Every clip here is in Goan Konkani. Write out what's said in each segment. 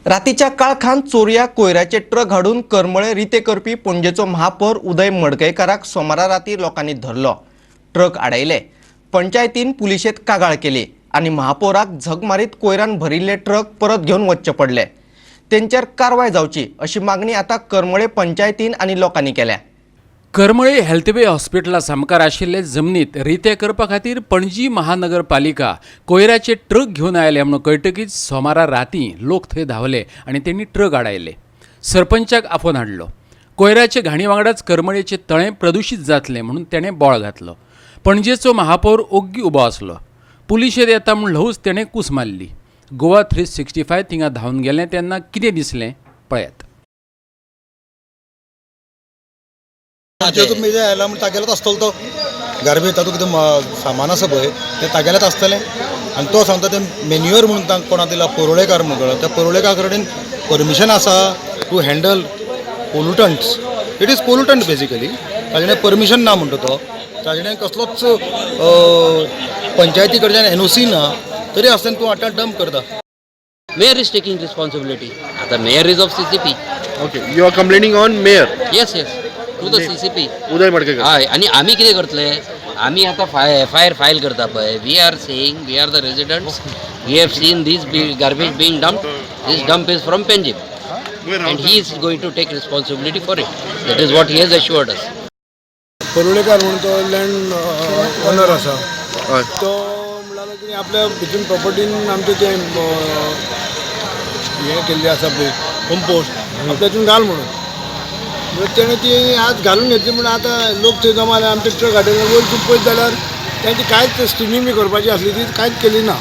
रातीच्या काळखान चोरया कोयराचे ट्रक हाडून करमळे रिते करपी पणजेचो महापौर उदय मडकयकाराक सोमारा राती लोकांनी धरलो. ट्रक आडयले. पंचायतीन पुलिशेंत कागाळ केली आनी महापौराक झग मारीत कोयरान भरिल्ले ट्रक परत घेवन वचचे पडले. तेंचेर कारवाय जावची अशी मागणी आतां करमळे पंचायतीन आनी लोकांनी केल्या. करमळे हेल्थवे हॉस्पिटला सामकार आशिल्ले जमनीत रिते करपा खातीर पणजी महानगरपालिका कोयराचे ट्रक घेवन आयले म्हणून कळटकीच सोमारा राती लोक थंय धांवले आनी तेणी ट्रक आडायले. सरपंचाक आफोवन हाडलो. कोयराचे घाणी वांगडाच करमळेचें तळें प्रदुशीत जातलें म्हणून तेणें बोळ घातलो. पणजेचो महापौर ओग्गी उबो आसलो. पुलिशेंत येता म्हूण ल्हवूच तेणें कूस मारली. गोवा 365 थिंगा धांवन गेलें तेन्ना कितें दिसलें पळयात. ताचेर मेजर आयला म्हण तागेलोच आसतलो तो गार्बेज, तातूंत कितें सामान आसा पळय तें तागेलेंच आसतलें. आनी तो सांगता तें मेन्युअर म्हणून तांकां कोणा दिला, परुळेकार म्हणून. त्या परुळेकार कडेन परमिशन आसा to handle pollutants. It is pollutant basically. ताजें परमिशन ना म्हणटा तो. ताजें कसलोच पंचायती कडच्यान एनओसी ना, तरी आसतना तूं आतां डंप करता. Mayor is taking responsibility. The mayor is of CCP. Okay, you are complaining on mayor? Yes, to the CCP. Uday Madkaikar. हय, आनी आमी कितें करतले? आमी आतां एफआयआर फायल करता पळय. We are saying, we are the residents, we have seen this garbage being dump. This dump is from Panjim and he is going to take responsibility for it. That is what he has assured us. Parulekar म्हणून तो लँड ओनर आसा. हय. तो म्हणल्यार कितें, आपल्या भितून प्रॉपर्टीन आमचें तें हें केल्लें आसा पळय, कंपोस्ट आपल्या हितून घाल म्हणून. म्हणल्यार तेणें ती आज घालून घेतली म्हणून आतां लोक थंय जमा जाले. आमचे ट्रक हाडले. वयर तूं पळयत जाल्यार तेंची कांयच स्क्रिनींग बी करपाची आसली, ती कांयच केली ना.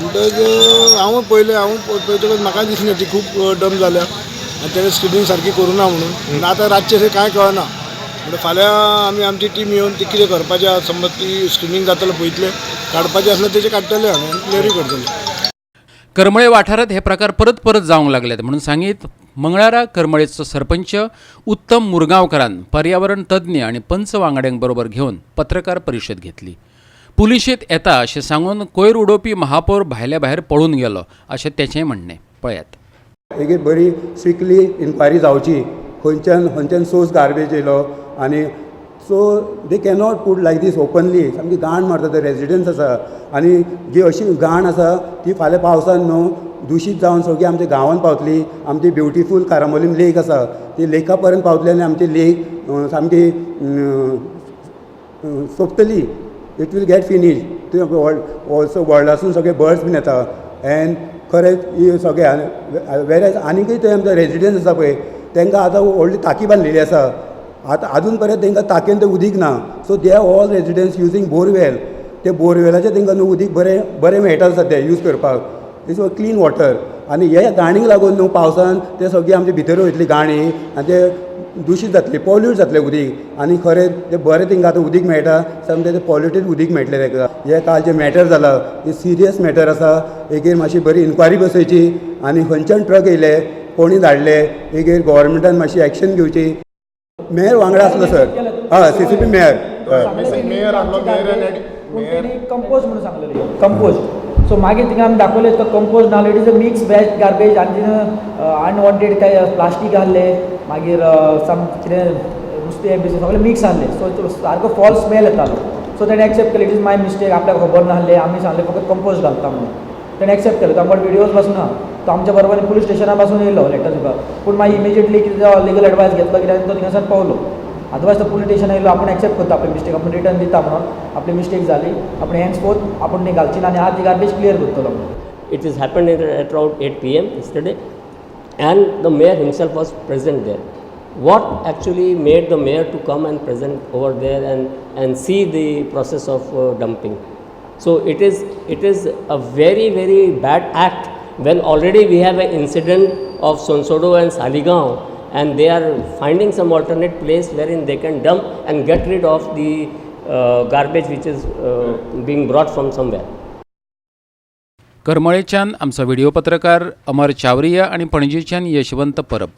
म्हणटकच हांव पळयलें, हांव पळयतकच म्हाका दिसलें ती खूब डंप जाल्या आनी तेणें स्क्रिनींग सारकी करूं ना म्हणून. पूण आतां रातचें अशें कांय कळना. म्हणल्यार फाल्यां आमी आमची टीम येवन ती कितें करपाचें आसा, समज ती स्क्रिनींग जातलें पळयतलें, काडपाचें आसल्यार तेजें काडटले आमी आनी क्लियरूय करतले. करमळे वाठारांत हे प्रकार परत परत जावंक लागल्यात म्हणून सांगीत मंगळारा करमळेचो सरपंच उत्तम मुरगांवकारान पर्यावरण तज्ञ आनी पंच वांगड्यांक बरोबर घेवन पत्रकार परिशद घेतली. पुलिशेंत येता अशें सांगून कोयर उडोवपी महापौर भायल्या भायर पळून गेलो अशें तेचें म्हणणें. पळयात. एक बरी स्ट्रिक्टली इन्क्वायरी जावची, खंयच्यान खंयच्यान सोर्स गार्बेज येयलो. आनी so they cannot put like these openly. सामकी घाण मारता. ते रेजिडंट्स आसा आनी जी अशी घाण आसा ती फाल्यां पावसान न्हू दुशीत जावन सगळी आमच्या गांवान पावतली. आमची ब्युटिफूल कारांबोलीम लेक आसा, ती लेका पर्यंत पावतली आनी आमची लेक सामकी सोंपतली. It will get finish. थंय ऑल्सो वर्ल्डासून सगळे बर्ड्स बीन येता. एन्ड खरेंच ही सगळे वेरेज आनीकय थंय आमचे रेजिडंट्स आसा पळय, तांकां आतां व्हडली टाकी बांदलेली आसा. आतां आजून पर्यंत तांकां टाकयेन तें उदीक ना. So they are all residents using borewell. ते बोरवेलाचें तांकां न्हू उदीक बरें बरें मेळटा सद्या यूज करपाक. Is clean water. आनी हे घाणीक लागून न्हू पावसान ते सगळी आमचे भितर वयतली घाणी आनी ते दुशीत जातली, पॉल्यूट जातलें उदीक. आनी खरें तें बरें तांकां आतां उदीक मेळटा, सामकें तें पॉल्युटेड उदीक मेळटलें ताका. हें काल जें मॅटर जाला तें सिरियस मॅटर आसा. एगेन मातशी बरी इन्क्वायरी बसयची आनी खंयच्यान ट्रक येयले, कोणी धाडले, एगेन गव्हर्मेंटान मातशी एक्शन घेवची. मेयर वांगडा आसलो सर. हय, सीसीपी मेयर, हय. मेयर आसलो, मेयर. पूण तेणी कंपोज म्हणून सांगलेली, कंपोज. सो मागीर थिंगा आमी दाखयलें, तो कंपोज ना, it is a mix veg garbage. आनी अनवॉन्टेड काय प्लास्टीक आहले, मागीर सम कितें नुस्तें बी सगळें मिक्स आहलें. सो सारको फॉल स्मेल येतालो. सो तेणें एक्सेप्ट केलें, it is my mistake, आपल्याक खबर नासलें, आमी सांगलें फकत कंपोज घालता म्हणून. तेणें एक्सेप्ट केलें. तो आमकां विडियोज पासून ना, तो आमच्या बरोबर पुलीस स्टेशना पासून येयलो लेटर दिवपाक. पूण मागीर इमिजिएटली कितें लिगल एडवायस घेतलो कित्याक तो थिंगासान पावलो. अदरवायज तो पुलीस स्टेशन येयलो, आपूण एक्सेप्ट करता आपली मिस्टेक, आपूण रिटर्न दिता म्हणून, आपली मिस्टेक जाली, आपूण हेन्स फोर्थ आपूण ती घालची ना आनी आहा ती गार्बेज क्लियर करतलो म्हणून. It is happened at around 8 p.m. yesterday, and the mayor himself was present there. What actually made the mayor to come and present over there and see the process of dumping? So it is a very, very bad act when already we have an incident of Sonsodo and Saligao, and they are finding some alternate place wherein they can dump and get rid of the garbage which is being brought from somewhere. करमळेच्यान आमचो व्हिडिओ पत्रकार अमर चावरिया आनी पणजेच्यान यशवंत परब.